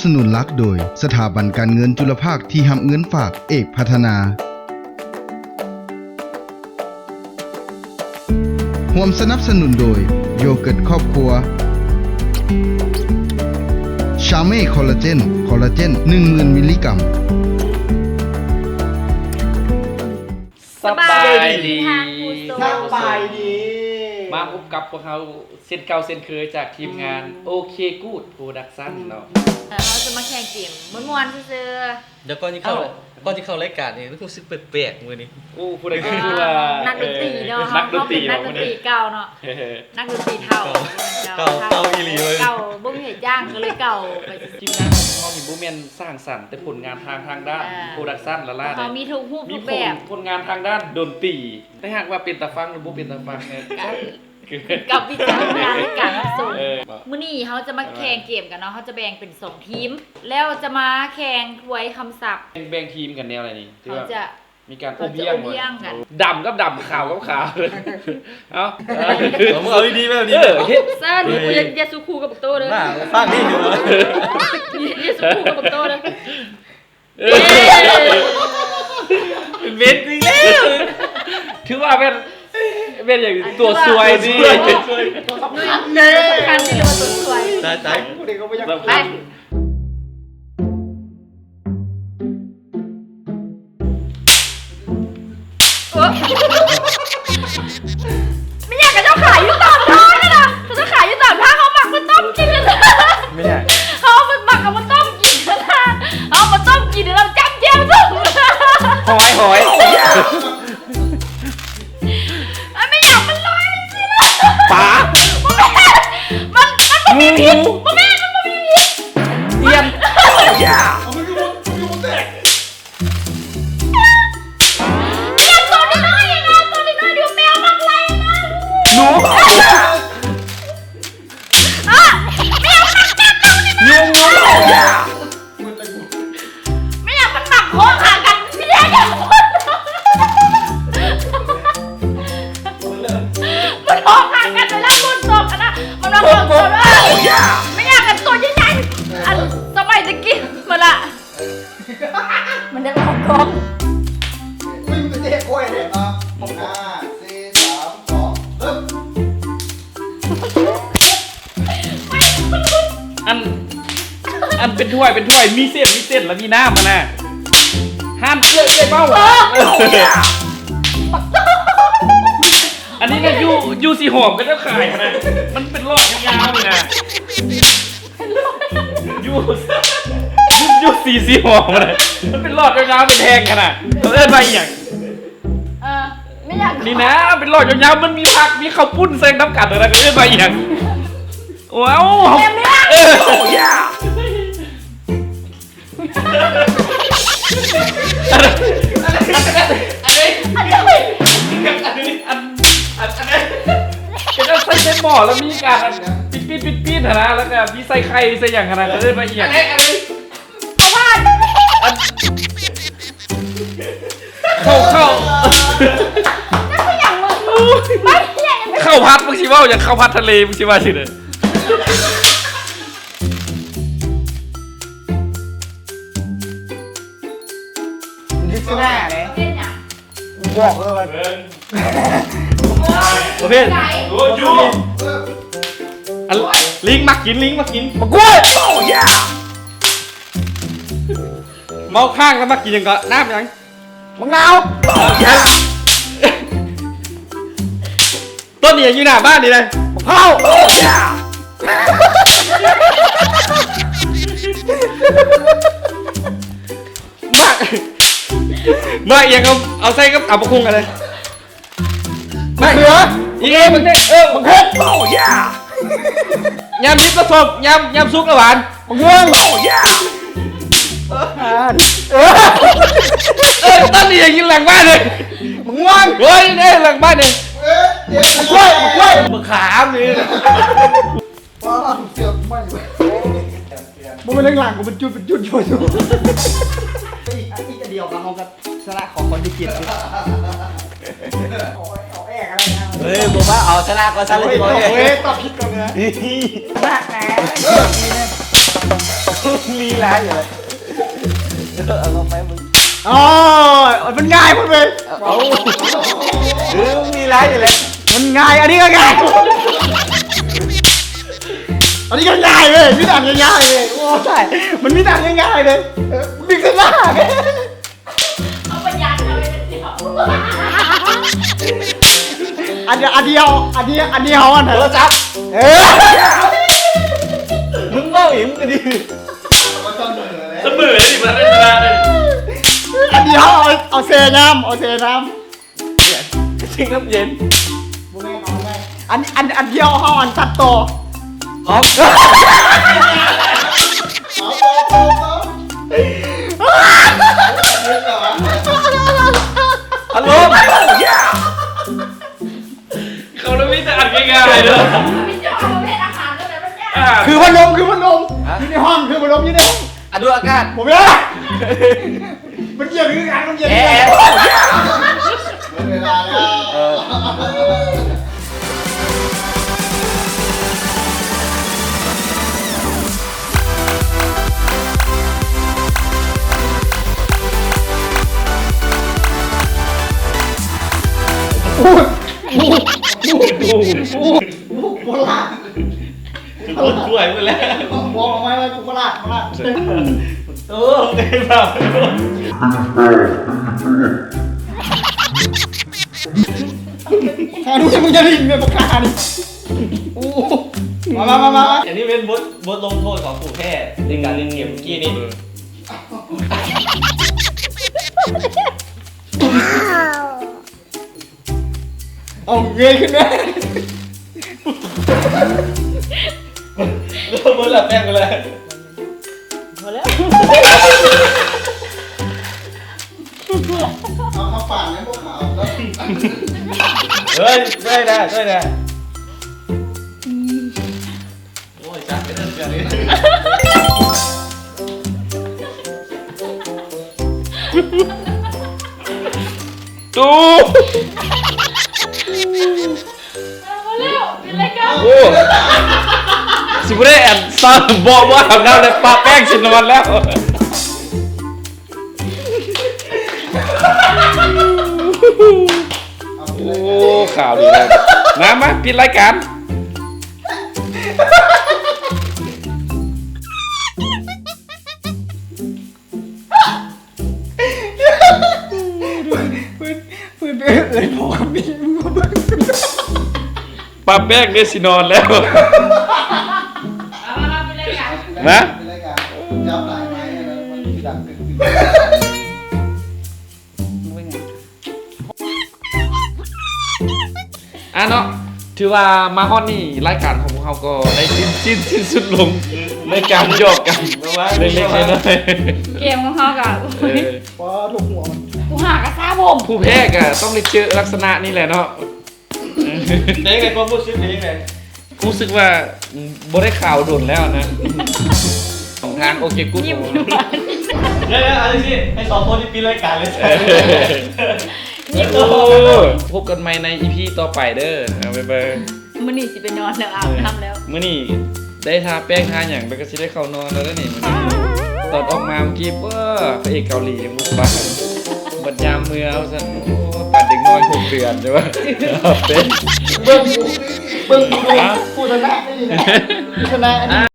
ສະໜູນຫຼັກໂດຍ ສະຖາບັນການເງິນຈຸລະພາກທີ່ຮັບເງິນຝາກເອກພັດທະນາ. ຮ່ວມສະໜັບສະໜູນໂດຍ ໂຢເກີດຄອບຄົວ ຊາເມ ຄໍລາເຈນ ຄໍລາເຈນ ໜຶ່ງໝື່ນມິນລີກຣາມ. ສະບາຍດີທ່ານຜູ້ຊົມ. ສະບາຍດີ. ມາພົບກັບພວກເຮົາເຊັ່ນເກົ່າເຊັ່ນເຄີຍ ຈາກທີມງານ ໂອເຄກູດໂປຣດັກຊັນເນາະ. ເອີ ເຮົາຈະມາແຂ່ງເກມມ່ວນໆຊື່ໆ. ດຽວກ່ອນຊິເຂົ້າ ເອົ້າ ກ່ອນຊິເຂົ້າລາຍການນີ້ ຮູ້ສຶກແປກໆມື້ນີ້. ໂອ້ ຜູ້ໃດ ເອີ ຄືວ່າ ເອີ ນັກດົນຕີເນາະ. ເຮົາ ເຮົາເປັນນັກດົນຕີເນາະ ເປັນນັກດົນຕີເກົ່າເນາະ. ເອີ ນັກດົນຕີເກົ່າ ເກົ່າ ເກົ່າ ເກົ່າ ເກົ່າອີ່ຫຼີເວີຍ. ເກົ່າ ບໍ່ມີໃຜຈ້າງ ກໍເລີຍເກົ່າໄປ. ທີມງານຂອງເຮົານີ້ບໍ່ແມ່ນສ້າງສັນແຕ່ຜົນງານທາງ ທາງດ້ານ ເອີ ໂປຣດັກຊັນລ້າໆ ເຮົາມີທຸກຮູບຮູບແບບ ມີຜົນງານທາງດ້ານດົນຕີ. ແຕ່ຫາກວ່າເປັນຕາຟັງ ຫຼື ບໍ່ເປັນຕາຟັງ ເອີ ກໍຂຶ້ນກັບວິຈາລະນະຍານໃນການຮັບຊົມ. ເອີ ມື້ນີ້ເຮົາຈະມາແຂ່ງເກມກັນເນາະ. ເຮົາຈະແບ່ງເປັນສອງທີມ ແລ້ວຈະມາແຂ່ງທວາຍຄຳສັບ. ແບ່ງທີມກັນແນວໃດນີ້? ເຮົາຈະ ມີການໂອ້ພຽງ ໂອ້ພຽງກັນ. ດຳກັບດຳ ຂາວກັບຂາວ. ເອົາ ເອົາ ເອົາດີໆແບບນີ້. ເອີ ເຮັດ ເຊີນ ເອີ ຢ່າ ຢ່າສູ້ຄູ່ກັບບັກໂຕເດີ. ມາຟັງດີຢູ່. ຢ່າສູ້ຄູ່ກັບບັກໂຕເດີ. ເອີ ເປັນເວັນອີກແລ້ວ. ຖືວ່າແມ່ນ ແມ່ນຫຍັງ ອັນ ຕົວຊ່ວຍນີ້ ຕົວຊ່ວຍ ຕົວສຳຄັນເດ້ ຕົວສຳຄັນນີ້ ຫຼືວ່າຕົວຊ່ວຍ. ຕາຍ ຕາຍ ຜູ້ໃດກໍບໍ່ຢາກ ໄປ. ເອີ ແມ່ນຫຍັງກະເຈົ້າຂາຍຢູ່ຕາມທາງຫັ້ນນະ? ເຂົາເຈົ້າຂາຍຢູ່ຕາມທາງ ເຮົາໝັກມາຕົ້ມກິນຫັ້ນນະ. ແມ່ນຫຍັງ? ເຮົາມັກເອົາມາຕົ້ມກິນຫັ້ນນະ. ເຮົາເອົາມາຕົ້ມກິນແລ້ວຈ້ຳແຈ່ວຊຸບ. ຫອຍ ຫອຍ. ເອີ ແມ່ນຫຍັງມັນລອຍຈັ່ງຊີ້ລະ? ປາ. ບໍ່ແມ່ນ ມັນ ມັນບໍ່ມີພິດ. ງູ ບໍ່ແມ່ນ ມັນບໍ່ມີພິດ. ອຽນ. ມັນຄືບໍ່ ມັນຄືບໍ່ແຕກ. ອຽນໂຕນ້ອຍໆນະ ໂຕນ້ອຍໆ ທີ່ແມວມັກໄລ່ນະ. ໜູ. ອະ ແມວມັກແມວຕົວນ້ອຍໆ. ຍຸງ ຍຸງ. ແມ່ນຫຍັງມັນມັກໂຄຫາກັນ ມັນໂຄຫາກັນເວລາຝົນຕົກຫັ້ນນະ. ມັນວ່າຝົນຕົກ ເອີ ແມ່ນຫຍັງອັນໂຕໃຫຍ່ໆ ອັນສະໄໝຕະກີ້ ມາລະ ມັນໄດ້ອອກກ້ອງ. ອຸ້ຍ ມັນຈະເຮັດໂອ້ຍເດ້. ອະ ຫ້າ ສີ່ ສາມ ສອງ ເລີ່ມ. ອັນ ອັນເປັນຖ້ວຍ ເປັນຖ້ວຍ ມີເສັ້ນ ມີເສັ້ນ ແລ້ວມີນ້ຳຫັ້ນນະ. ຮ້ານເອື້ອຍ ເອື້ອຍເມົາ. ເອີ ອັນນີ້ນະ ຢູ່ ຢູ່ສີຫອມເຂົາເຈົ້າຂາຍຫັ້ນນະ. ມັນເປັນຫຼອດຍາວໆນີ້ນະ. ຢູ່ ຢູ່ ຢູ່ສີ ສີຫອມຫັ້ນນະ. ມັນເປັນຫຼອດຍາວໆ ເປັນແທ່ງຫັ້ນນະ. ເຂົາເອີ້ນວ່າອີ່ຫຍັງ? ເອີ ແມ່ນຫຍັງ? ນີ້ນະ ເປັນຫຼອດຍາວໆ ມັນມີຜັກ ມີເຂົ້າປຸ້ນໃສ່ນຳກັນຫັ້ນນະ. ເຂົາເອີ້ນວ່າອີ່ຫຍັງ? ໂອ້ ເອົາ ແມ່ນ ເອີ ອັນ ອັນ ອັນ ອັນ ເປັນອັນໃສ່ໃນໝໍ້ ແລ້ວມີການອັນ ປີ້ນໆໆຫັ້ນນະ ແລ້ວກະມີໃສ່ໄຂ່ໃສ່ຫຍັງຫັ້ນນະ ເຂົາເອີ້ນວ່າອີ່ຫຍັງ? ອັນ ເຂົ້າ ເຂົ້າ ເຂົ້າ ເຂົ້າຜັດ ມຶງຊິເວົ້າຫຍັງ? ເຂົ້າຜັດທະເລ ມຶງຊິວ່າຈັ່ງໃດ? ມຶງຊິຊະນະເດ້. ບອກເລີຍວ່າ ໂອເຄ ໂອ້ຍ ຢູ່ ອັນ ລິງມັກກິນ ລິງມັກກິນ ບັກກ້ວຍ. ໂອ້ ເມົາຄ້າງແລ້ວມັກກິນຫຍັງເກາະ? ນ້ຳຫຍັງ? ບັກນາວ. ໂອ້ ຕົ້ນອີ່ຫຍັງຢູ່ໜ້າບ້ານນີ້ນະ? ບັກພ້າວ. ໂອ້ ໝາກ ໝາກອີ່ຫຍັງ ເອົາ ເອົາໃສ່ກັບຕຳບັກຫຸ່ງກັນເລີຍ. ມະເຂືອ ອີ່ຫຍັງ ບັກເຂືອ ເອີ ບັກເຜັດ. ໂອ້ ຍາມດິບລະສົ້ມ ຍາມ ຍາມສຸກລະຫວານ. ບັກມ່ວງ. ໂອ້ ຍາ ເອີ ເອີ ຕົ້ນນີ້ຍັງຢູ່ຫຼັງບ້ານເລີຍ. ບັກມ່ວງ. ໂອ້ຍ ເດ້ ຫຼັງບ້ານນີ້. ບັກກ້ວຍ ບັກກ້ວຍ ບັກຂາມນີ້. ປ້າ ເສືອກໃໝ່ເວີຍ. ບໍ່ແມ່ນ ຫຼັງໆ ກູເປັນຈຸດເປັນຈຸດຢູ່. ອີກ ອີກອັນດຽວກໍເຮົາກໍຊະນະ ຂໍຄົນທີ່ເຈັບ. ເອີຍ ບໍ່ວ່າເອົາຊະນະກໍຊະນະ. ໂອ້ຍ ຕອບຜິດກ່ອນນະ. ຊະນະແນ່. ລີລາຢູ່ແຫຼະ ເອີ ເອົາໄປມຶງ ໂອ້ຍ ມັນງ່າຍພຸ້ນເວີຍ ເອົາ ເອີ ມີລາຢູ່ແຫຼະ ມັນງ່າຍ ອັນນີ້ກໍງ່າຍ ອັນນີ້ກໍງ່າຍເວີຍ ມີແຕ່ອັນງ່າຍໆເລີຍ ໂອ້ຍ ມັນມີແຕ່ອັນງ່າຍໆເລີຍ ເອີ ດຶງຂຶ້ນມາ ເອົາໄປຍັດເອົາໄປເປັນດຽວ ອັນດຽວ ອັນດຽວ ອັນດຽວ ອັນດຽວ ອັນນັ້ນ ໂທລະສັບ ເອີ ມຶງເວົ້າອີກ ມຶງກໍດີ ສະເໝີເລີຍ ມາເລີຍ ມາເລີຍ ອັນດຽວ ເອົາ ເອົາແຊ່ນ້ຳ ເອົາແຊ່ນ້ຳ ຊິງນ້ຳເຢັນ ບໍ່ແມ່ນ ເອົາແມ່ນ ອັນ ອັນ ອັນດຽວເຮົາອັນຕັດຕໍ່ ອອກ ເອົາຕໍ່ ຕໍ່ ຕໍ່ ພັດລົມ ເຂົາລະມີແຕ່ອັນງ່າຍໆເດີ ມີເຈົ້າປະເພດອາຫານແບບມັນຍາກ ອ່າ ຄືພັດລົມ ຄືພັດລົມ ຮະ ຢູ່ໃນຫ້ອງ ຄືພັດລົມຢູ່ໃນຫ້ອງ ອະດູອາກາດ ບໍ່ແມ່ນ ມັນກ່ຽວຄືກັນ ມັນກ່ຽວຄືກັນ ແອ ໝົດເວລາແລ້ວ ເອີ ໂອ້ຍ ໂອ້ຍ ໂອ້ຍ ໂອ້ຍ ບໍ່ລາດ ຈະໝົດຖ້ວຍໝົດແລ້ວ ບໍ່ ເອົາໄວ້ ໄວ້ ກູບໍ່ລາດ ບໍ່ລາດ ໂອ້ຍ ເປັນບາບ ຫາດູ ມຶງຈະຫຼິ້ນແມ່ນບໍ່ກ້ານີ້ ໂອ້ ມາ ມາ ມາ ມາ ອັນນີ້ເປັນບົດ ບົດລົງໂທດຂອງຜູ້ແພ້ໃນການຫຼິ້ນເກມເມື່ອກີ້ນີ້ ເອົາເງີຍຂຶ້ນມາ ເບິດລະ ແປ້ງເບິດລະ ພໍແລ້ວ ເອົາເຂົ້າປາກຍັງບໍ່ຂາວ ເຮີ້ຍ ຊ່ວຍແດ່ ຊ່ວຍແດ່ ໂອ້ຍ ຈັກໄປເດີ ເທື່ອນີ້ ຕູ ເອົາແລ້ວ ເປັນລາຍການ ໂອ້ ຊິບໍ່ໄດ້ອັນ ເຊົາ ບໍ່ ບໍ່ອາບນ້ຳແລ້ວ ປະແປ້ງຊິນອນແລ້ວ ໂອ້ ຂາວດີເລີຍ ມາ ມາ ປິດລາຍການ ເພິ່ນ ເພິ່ນ ເອີ້ນພໍ່ກັບແມ່ມາເບິ່ງ ປ້າແປ້ງເດ້ຊິນອນແລ້ວ ມາ ມາ ມາ ເປັນລາຍການ ນະ ເປັນລາຍການ ຈັບຫຼາຍໄມ້ແລ້ວມັນຊິດັງຂຶ້ນ ອ່າເນາະ ຖືວ່າມາຮອດນີ້ ລາຍການຂອງພວກເຮົາກໍໄດ້ສິ້ນ ສິ້ນ ສິ້ນສຸດລົງ ໃນການຫຍອກກັນເລັກໆນ້ອຍໆ ເກມຂອງເຮົາກໍ ເອີ ປາ ທຸກຫົວ ກູຫາກະຊາຜົມ ຜູ້ແພ້ກໍຕ້ອງໄດ້ເຈີລັກສະນະນີ້ແຫຼະເນາະ ເປັນຈັ່ງໃດ ຄວາມຮູ້ສຶກເປັນຈັ່ງໃດ? ຮູ້ສຶກວ່າບໍ່ໄດ້ຂາວດົນແລ້ວນະ ສອງທາງ ໂອເຄ ກູດ ຍິ້ມຢູ່ບ້ານ ດຽວໆ ເອົາຈັ່ງຊີ້ ໃຫ້ສອງຄົນນີ້ປິດລາຍການເລີຍ ເອີ ຍິ້ມ ໂອ້ ພົບກັນໃໝ່ໃນອີພີຕໍ່ໄປເດີ ເອົາ ບາຍບາຍ ມື້ນີ້ຊິໄປນອນແລ້ວ ອາບນ້ຳແລ້ວ ມື້ນີ້ໄດ້ທາແປ້ງທາຫຍັງ ແລ້ວກໍຊິໄດ້ເຂົ້ານອນແລ້ວເດີນີ້ ມື້ນີ້ ຕອນອອກມາເມື່ອກີ້ ເອີ ພະເອກເກົາຫຼີຍັງບໍ່ປານ ບັດຍາມເມືອວ່າຊັ້ນ ໂອ້ ປານເດັກນ້ອຍຫົກເດືອນ ແຕ່ວ່າເປັນ ເບິ່ງ ເບິ່ງ ຜູ້ຊະນະນີ້ນະ ຜູ້ຊະນະອັນນີ້